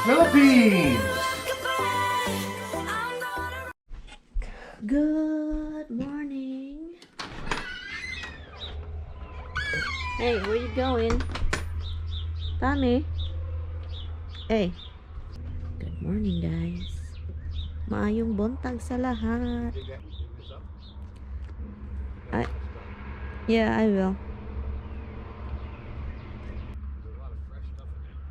Philippines! Good morning. Hey, where you going? Tommy? Hey. Good morning, guys. Maayong buntag sa lahat. Yeah, I will.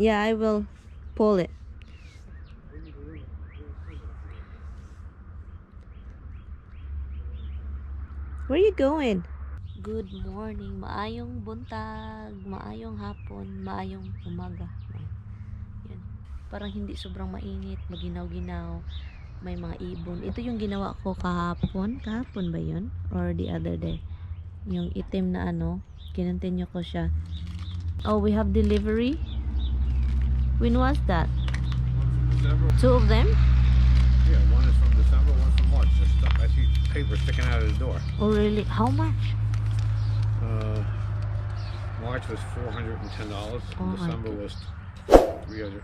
Yeah, I will pull it. Where you going? Good morning. Maayong buntag, maayong hapon, maayong umaga. Yan. Parang hindi sobrang mainit, maginaw-ginaw. May mga ibon. Ito yung ginawa ko kahapon. Kahapon ba yun? Or the other day? Yung itim na ano, kinontinue ko siya. Oh, we have delivery? When was that? Two of them? Yeah, one is from December, one's from March. I see paper sticking out of the door. Oh, really? How much? March was $410. Oh, December was $355.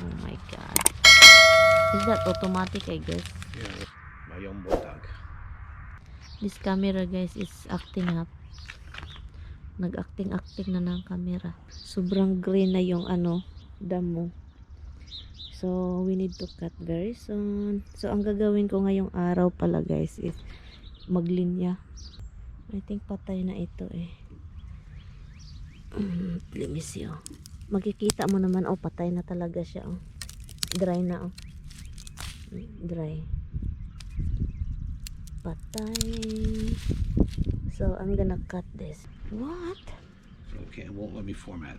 Oh my god. Is that automatic, I guess? Yeah, my young bulldog. This camera, guys, is acting up. Nag-acting na ng camera. Sobrang green na yung ano, damo. So, we need to cut very soon. So, ang gagawin ko ngayong araw pala, guys, is maglinya. I think patay na ito eh. Let me see, oh. Makikita mo naman, oh, patay na talaga siya, oh. Dry na, oh. Dry. Patay. So, I'm gonna cut this. What? Okay, it won't let me format.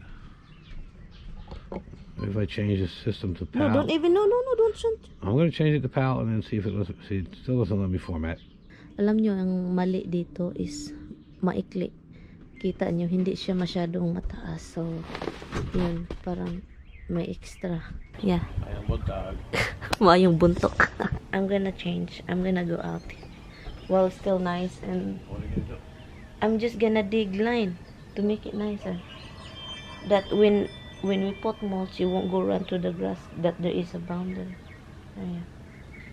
If I change the system to PAL. No, don't even, no, don't change. I'm going to change it to PAL and then see if it lets, see, it still doesn't let me format. Alam nyo, ang mali dito is maikli. Kita nyo, hindi siya masyadong mataas. So, yun, parang may extra. Yeah. Mayong buntok. I'm gonna change. I'm gonna go out. Well, still nice. And What are you going to do? I'm just gonna dig line to make it nicer. That when we put mulch, you won't go run to the grass. That there is a boundary. Yeah.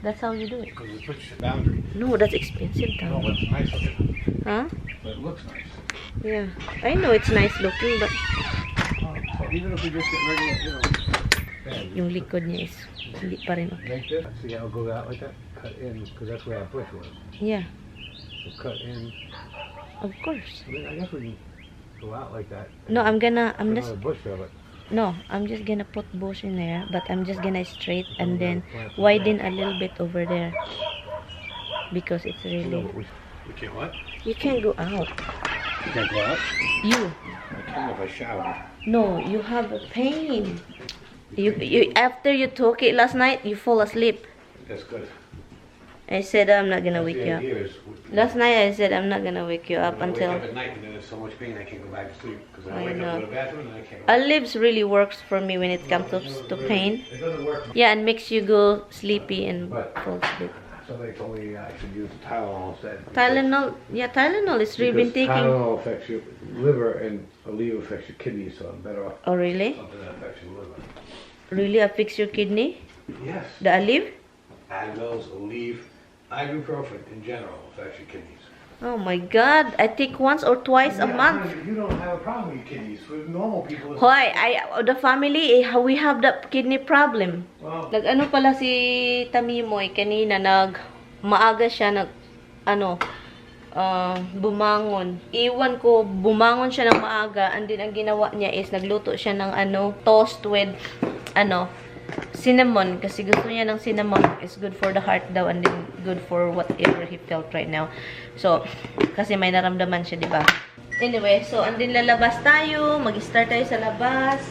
That's how you do it. Because it puts a boundary. No, that's expensive No, though. but it's nice looking. Huh? But it looks nice. Yeah. I know it's nice looking, but So even if we just get regular, you know, bad, yung likod niya is hindi pa rin okay. like this, see how it goes out like that? Cut in, because that's where our bush was. Yeah, So cut in. of course. I mean, I guess we can go out like that. No, I'm Put just another bush there, but no, I'm just gonna put bush in there, but I'm just gonna straight and then widen a little bit over there because it's no, really but we can't what? you can't go out. We can't go out? You I can if I shower. no, you have a pain. You after you took it last night, you fall asleep. That's good. I said I'm not gonna wake you up. Years. Last night I said I'm not gonna wake you up I until. wake up at night and then there's so much pain I can't go back to sleep because I I wake know. up to the bathroom and I can't go. Olives really works for me when it comes to pain. It doesn't work. Yeah, and makes you go sleepy and But- fall asleep. Somebody told me I should use Tylenol instead. Tylenol, yeah, Tylenol is really been Because taking. Tylenol affects your liver and Aleve affects your kidneys, so I'm better off Oh, really? something that affects your liver. Really affects your kidney? Yes. The olive? Advils, Aleve, ibuprofen in general affects your kidneys. Oh my God! I take once or twice a month. You don't have a problem with your kidneys. With normal people, it's Hoy, the family, we have the kidney problem. well, Ano pala si Tamimoy kanina, maaga siya bumangon. Iwan ko, bumangon siya ng maaga, and then ang ginawa niya is nagluto siya ng toast with cinnamon, kasi gusto niya ng cinnamon. It's good for the heart daw, and then good for whatever he felt right now. So, kasi may naramdaman siya, di ba? Anyway, so and then lalabas tayo, mag-start tayo sa labas,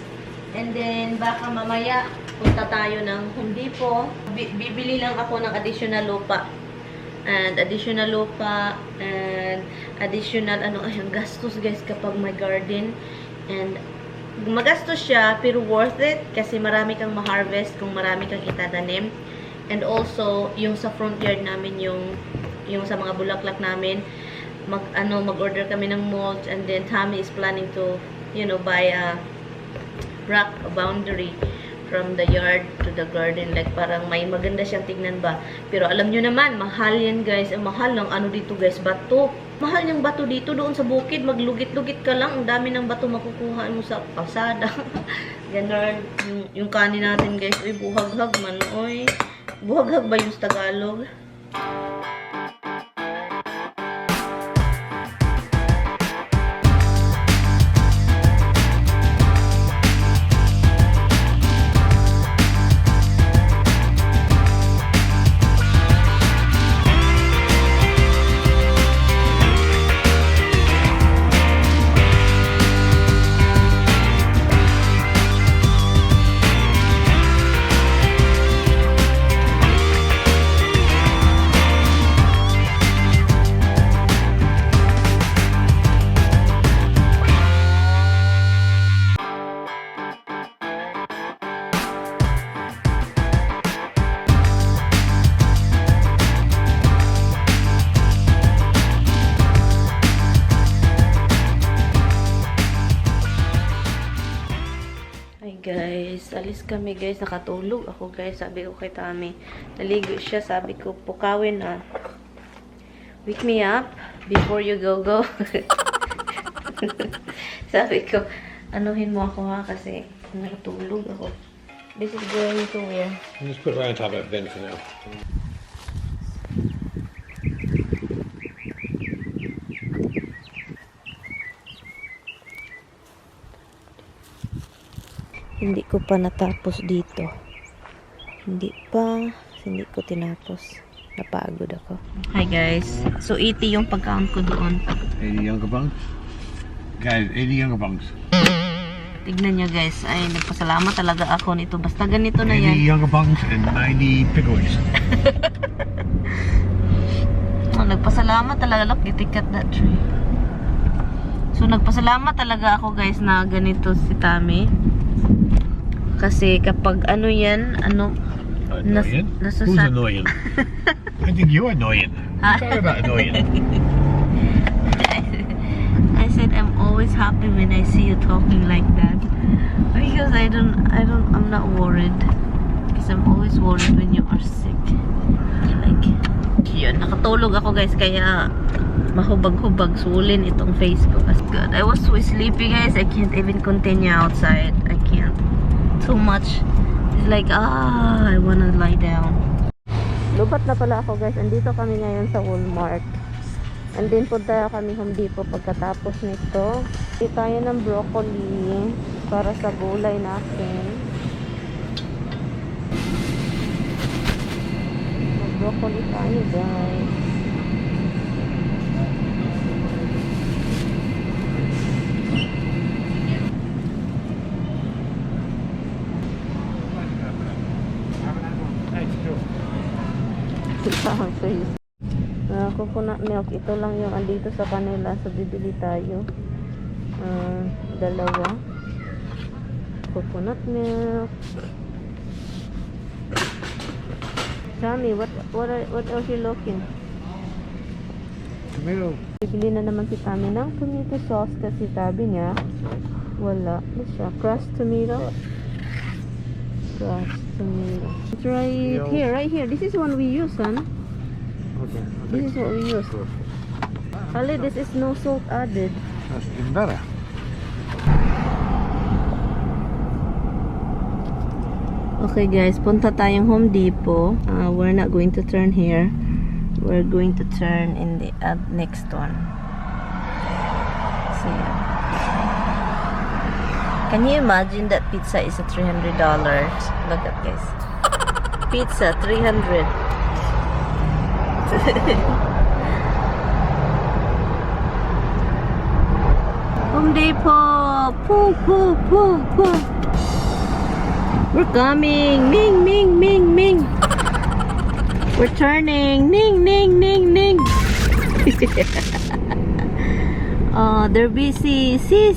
and then baka mamaya punta tayo ng Home Depot. Bibili lang ako ng additional lupa. And additional ang gastos guys kapag may garden. And magastos siya pero worth it kasi marami kang ma-harvest kung marami kang itatanim. And also yung sa front yard namin, yung sa mga bulaklak namin, mag-order kami ng mulch, and then Tommy is planning to buy a boundary from the yard to the garden. Like, parang may maganda siyang tignan ba. Pero alam nyo naman, mahal yan guys. Ang mahal ng ano dito guys, bato. Mahal yung bato dito. Doon sa bukid, maglugit-lugit ka lang. Ang dami ng bato makukuha mo sa kalsada. Ganon. Yung kanin natin guys. Uy, buhaghag man. Uy, buhaghag ba yung sa Tagalog? Guys, alis kami guys, nakatulog ako guys, sabi ko kay Tami, naligo siya, sabi ko, pukawin na, wake me up before you go. Sabi ko, anuhin mo ako ha, kasi nakatulog ako. This is going to where? Just put it right on top of that bin for now. Hindi ko pa natapos dito. Hindi ko tinapos. Napagod ako. Hi guys. So 80 yung pag-count ko doon. 80 younger bunks? Guys, 80 younger bunks. Tignan nyo guys. Ay, nagpasalamat talaga ako nito. Basta ganito na yan. 80 younger bunks and 90 pickles. Oh, nagpasalamat talaga. Look, you cut that tree. So nagpasalamat talaga ako guys na ganito si Tami. Kasi kapag ano yan, ano, annoying? Who's annoying? I think you're annoying. What are you talking about annoying? I said I'm always happy when I see you talking like that. Because I'm not worried. Because I'm always worried when you are sick. Like, yun, nakatulog ako guys, kaya mahubag-hubag, sulin itong face ko. That's good. I was so sleepy guys, I can't even continue outside. I can't. Too much. It's like, I wanna lie down. Lubat na pala ako guys. Andito kami ngayon sa Walmart. And then punta kami Home Depot pagkatapos nito. Bili tayo ng broccoli para sa gulay natin. Mag-broccoli tayo guys. Coconut milk, ito lang yung andito sa kanila, so bibili tayo dalawa coconut milk. Sammy, what else you looking? Tomato. Bibili na naman si Tami ng tomato sauce kasi sabi niya wala. Ano siya? Crushed tomato? Crushed tomato. It's right here. This is one we use, son. Okay. This is what we use. Ali, this is no salt added. That's even better. Okay guys, punta tayong Home Depot. We're not going to turn here. We're going to turn in the next one. So yeah. Can you imagine that pizza is a $300? Look at this. Pizza, 300. Home Depot. Poo, poo, poo, poo. We're coming. Ning, ning, ning, ning. We're turning. Ning, ning, ning, ning. They're busy. See.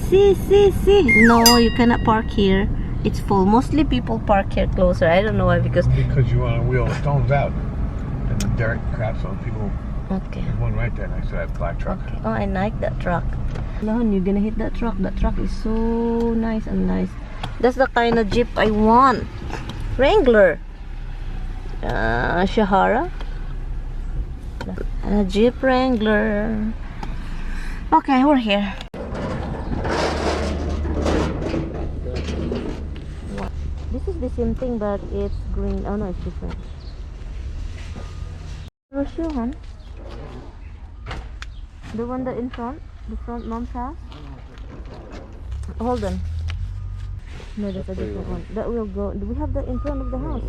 No, you cannot park here. It's full. Mostly people park here closer. I don't know why, because you want to wheel the stones out and the dirt crap, so people. Okay. There's one right there next to that black truck. Okay. Oh, I like that truck. Lon, you're gonna hit that truck. That truck is so nice and nice. That's the kind of Jeep I want. Wrangler. Shahara. A Jeep Wrangler. Okay, we're here. This is the same thing, but it's green. Oh no, it's different. Where's your hon? The one that in front? The front mom's house? Hold on. No, that's a different one. That will go. Do we have that in front of the house?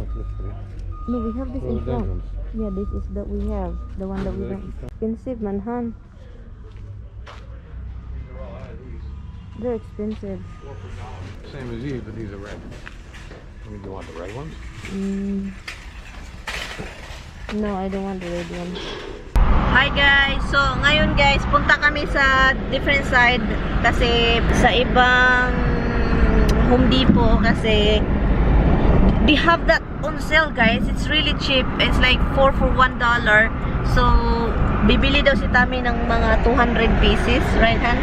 No, we have this in front. Yeah, this is that we have. The one that we don't. Expensive, man, hon. They're expensive. Same as these, but these are red. I mean, do you want the red ones? No, I don't want the red ones. Hi guys! So, ngayon guys, punta kami sa different side kasi sa ibang Home Depot kasi they have that on sale guys. It's really cheap. It's like 4 for $1. So, bibili daw si Tami ng mga 200 pieces, right Han?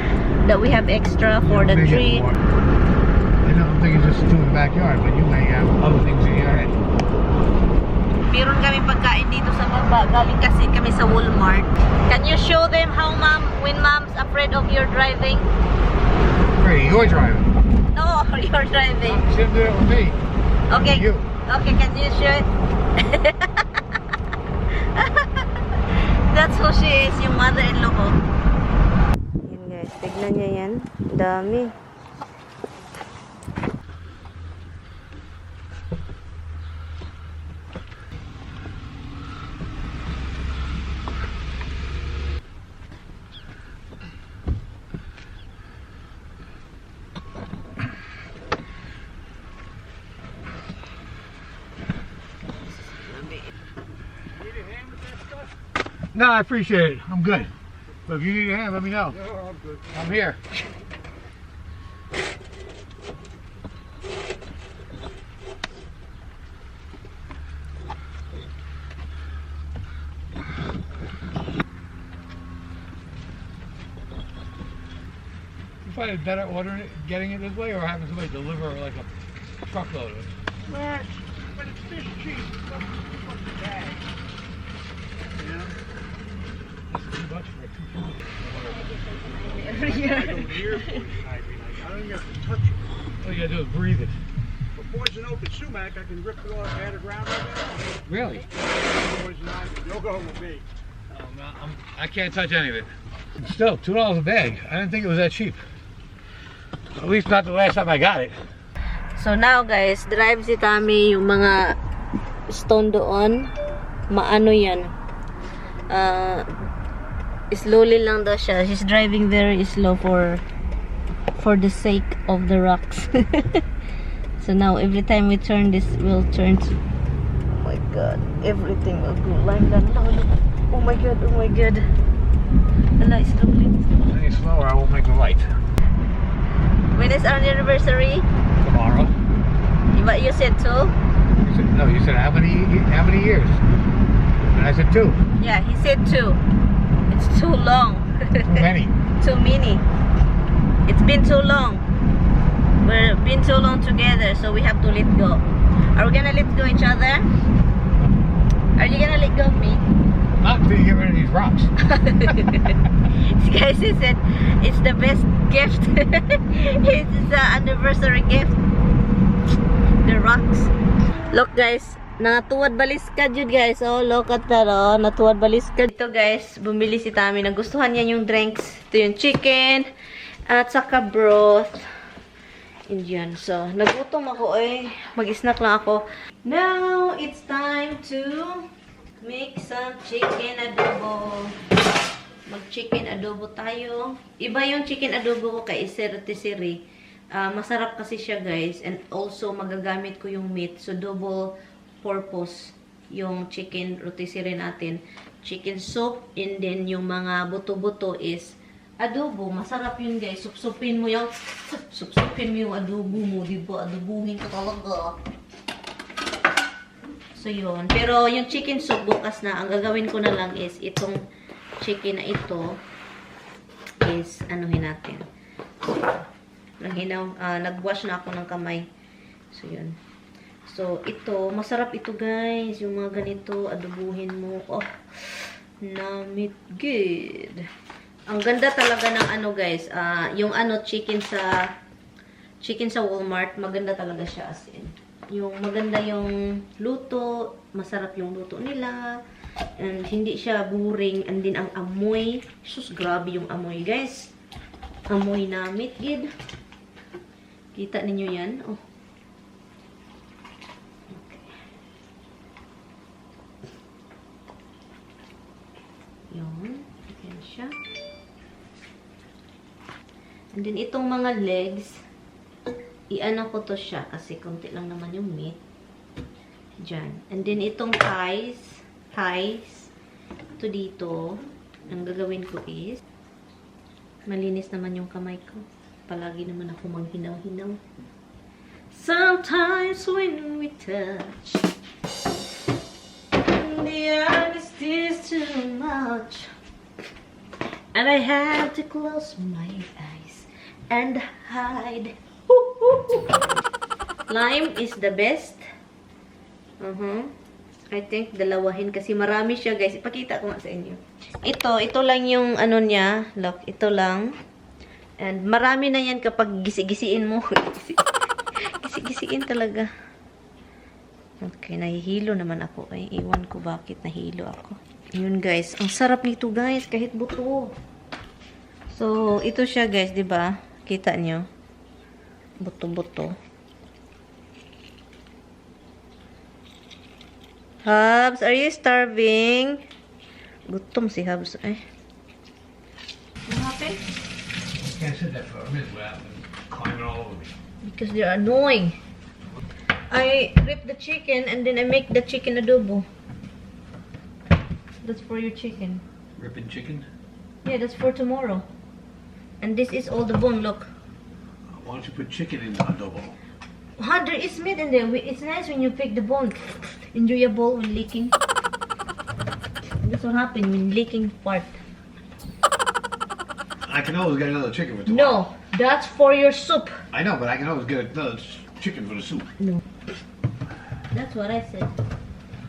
That we have extra for the tree. I don't think it's just in the backyard, but you may have other things in your head. Meron kami pagkain dito sa baba. Galing kasi kami sa Walmart. Can you show them how when mom's afraid of your driving? Hey, you're driving. No, you're driving. She didn't do it with me. Okay. You. Okay, can you show it? That's who she is, yung mother-in-law ko. Yan guys, tignan niya yan. Dami. No, I appreciate it. I'm good. But if you need a hand, let me know. No, I'm good. I'm here. You find it better ordering it, getting it this way, or having somebody deliver like a truckload of it? Well, but it's this cheap. It's like a bag. You know? It's too much for two people. I don't hear poison ivy. I don't even have to touch it. All you gotta do is breathe it. For poison oak and sumac, I can rip it off, add it around right now. Really? Poison ivy, no go with me. Oh, no, I can't touch any of it. Still, $2 a bag. I didn't think it was that cheap. At least not the last time I got it. So now guys, drive si Tami yung mga stone doon. Maano yan. Slowly lang daw siya. She's driving very slow for the sake of the rocks. So now every time we turn this, we'll turn to, oh my god, everything will go like that. Oh my god, oh my god. Ala, slowly. Any slower, I won't make the light. When is our anniversary? Tomorrow. But you said 2? No, you said how many years? And I said 2. Yeah, he said 2. It's too long. Too many. Too many. It's been too long. We've been too long together, so we have to let go. Are we gonna let go each other? Are you gonna let go of me? Not until you get rid of these rocks. Guys, he said it's the best gift. It's the anniversary gift. The rocks. Look guys, natuwad baliskad yun guys. Oh, look at that. Oh, natuwad baliskad. Ito guys, bumili si Tami. Nagustuhan niya yung drinks. Ito yung chicken at saka broth. Indian. So, nagutom ako eh. Mag-snack lang ako. Now, it's time to make some chicken adobo. Mag-chicken adobo tayo. Iba yung chicken adobo ko kay Rotisserie. Masarap kasi siya guys. And also, magagamit ko yung meat. So, double purpose yung chicken rotisserie natin. Chicken soup. And then, yung mga buto-buto is adobo. Masarap yun guys. Supsupin mo yung adobo mo. Diba? Adobuhin ko talaga. So, yun. Pero, yung chicken soup bukas na. Ang gagawin ko na lang is itong chicken na ito is anuhin natin. Nag-wash na ako ng kamay. So, yun. So, ito, masarap ito guys. Yung mga ganito, adobuhin mo. Oh, namit good. Ang ganda talaga ng ano guys. Yung ano, chicken sa Walmart. Maganda talaga siya as in. Yung maganda yung luto. Masarap yung luto nila. And hindi siya boring. And din ang amoy. Sus, grabe yung amoy guys. Amoy namit good. Kita ninyo yan? Oh. Yun. Ayan siya. And then, itong mga legs, i-ano ko to siya kasi konti lang naman yung meat. Diyan. And then, itong thighs, ito dito, ang gagawin ko is, malinis naman yung kamay ko. Palagi naman ako maghinaw-hinaw. Sometimes when we touch, the honesty is too much, and I have to close my eyes and hide. Lime is the best. I think dalawahin kasi marami siya guys. Ipakita ko nga sa inyo. Ito lang yung ano niya. Look, ito lang. And marami na yan kapag gisi-gisiin mo. Gisi-gisiin talaga. Okay, nahihilo naman ako. Ay, iwan ko bakit nahilo ako. Yun guys. Ang sarap nito guys. Kahit buto. So, ito siya guys. Diba? Kita nyo? Buto-buto. Hubs, are you starving? Gutom si Hubs. Ay. What happened? I can't sit there for a minute without them climbing all over me. Because they're annoying. I rip the chicken and then I make the chicken adobo. That's for your chicken. Ripping chicken? Yeah, that's for tomorrow. And this is all the bone, look. Why don't you put chicken in the adobo? There is meat in there. It's nice when you pick the bone. Enjoyable when licking. That's what happened when licking part. I can always get another chicken for tomorrow. No, that's for your soup. I know, but I can always get another chicken for the soup. No. That's what I said.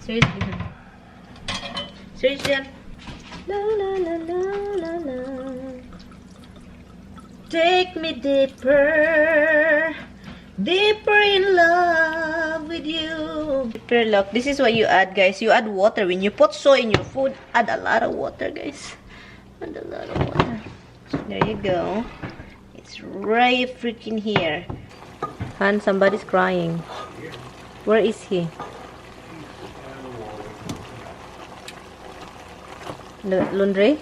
Seriously. Seriously. La la la la la la. Take me deeper. Deeper in love with you. Deeper love. This is what you add, guys. You add water. When you put soy in your food, add a lot of water, guys. Add a lot of water. There you go. It's right freaking here. Han, somebody's crying. Where is he? Laundry?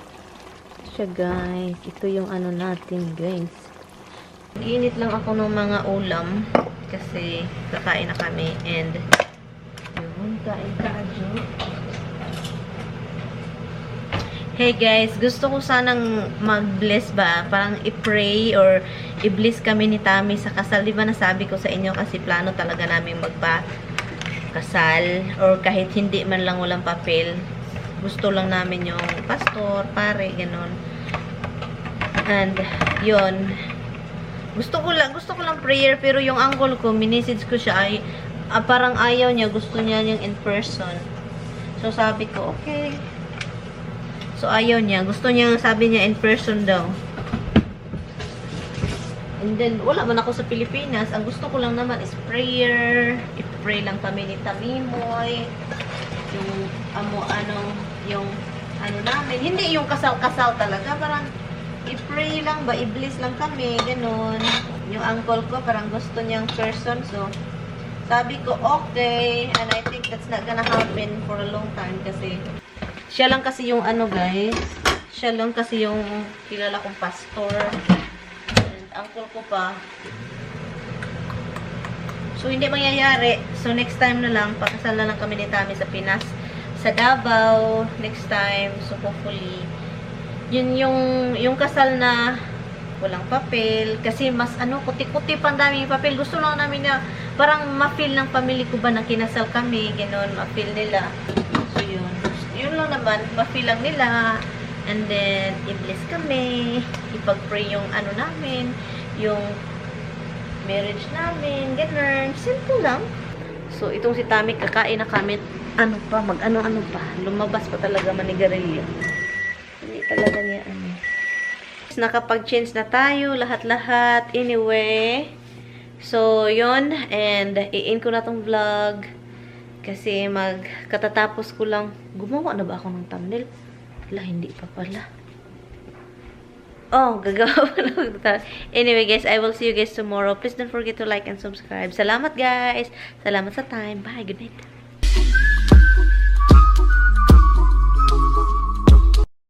Siya, guys. Ito yung ano natin, guys. Init lang ako ng mga ulam kasi kakain na kami and yun, kain tayo. Hey guys, gusto ko sanang mag-bless ba? Parang i-pray or i-bless kami ni Tami sa kasal. Di ba nasabi ko sa inyo kasi plano talaga namin magpa-kasal or kahit hindi man lang walang papel. Gusto lang namin yung pastor, pare, ganon. And yun, gusto ko lang prayer pero yung uncle ko, minisage ko siya ay parang ayaw niya, gusto niya yung in person. So sabi ko, okay. So ayaw niya, gusto niya, sabi niya in person daw. And then wala man ako sa Pilipinas, ang gusto ko lang naman is prayer. I-pray lang kami ni Tamimoy. Yung yung ano namin, hindi yung kasal-kasal talaga, parang i-pray lang ba, i-bless lang kami, ganun. Yung uncle ko, parang gusto niyang person, so, sabi ko, okay, and I think that's not gonna happen for a long time, kasi, siya lang kasi yung ano, guys, siya lang kasi yung kilala kong pastor, and uncle ko pa. So, hindi mangyayari, so, next time na lang, pakasal na lang kami ni Tami sa Pinas, sa Davao, next time, so, hopefully, yun yung kasal na walang papel. Kasi mas kuti-kuti pang daming papel. Gusto lang namin na parang ma-feel ng family ko ba na kinasal kami. Ganon, ma-feel nila. So yun. Yun lang naman, ma-feel lang nila. And then, i-bless kami. Ipag-pray yung namin. Yung marriage namin. Ganon. Simple lang. So, itong si Tami, kakain na kami. Ano pa, mag-ano-ano pa. Lumabas pa talaga manigarilyo. Hindi talaga niya ano. Nakapag-change na tayo, lahat-lahat. Anyway, so, yun. And, i-in ko na tong vlog. Kasi, katatapos ko lang. Gumawa na ba ako ng thumbnail? Wala, hindi pa pala. Oh, gagawa pa lang. Anyway, guys, I will see you guys tomorrow. Please don't forget to like and subscribe. Salamat, guys. Salamat sa time. Bye. Good night.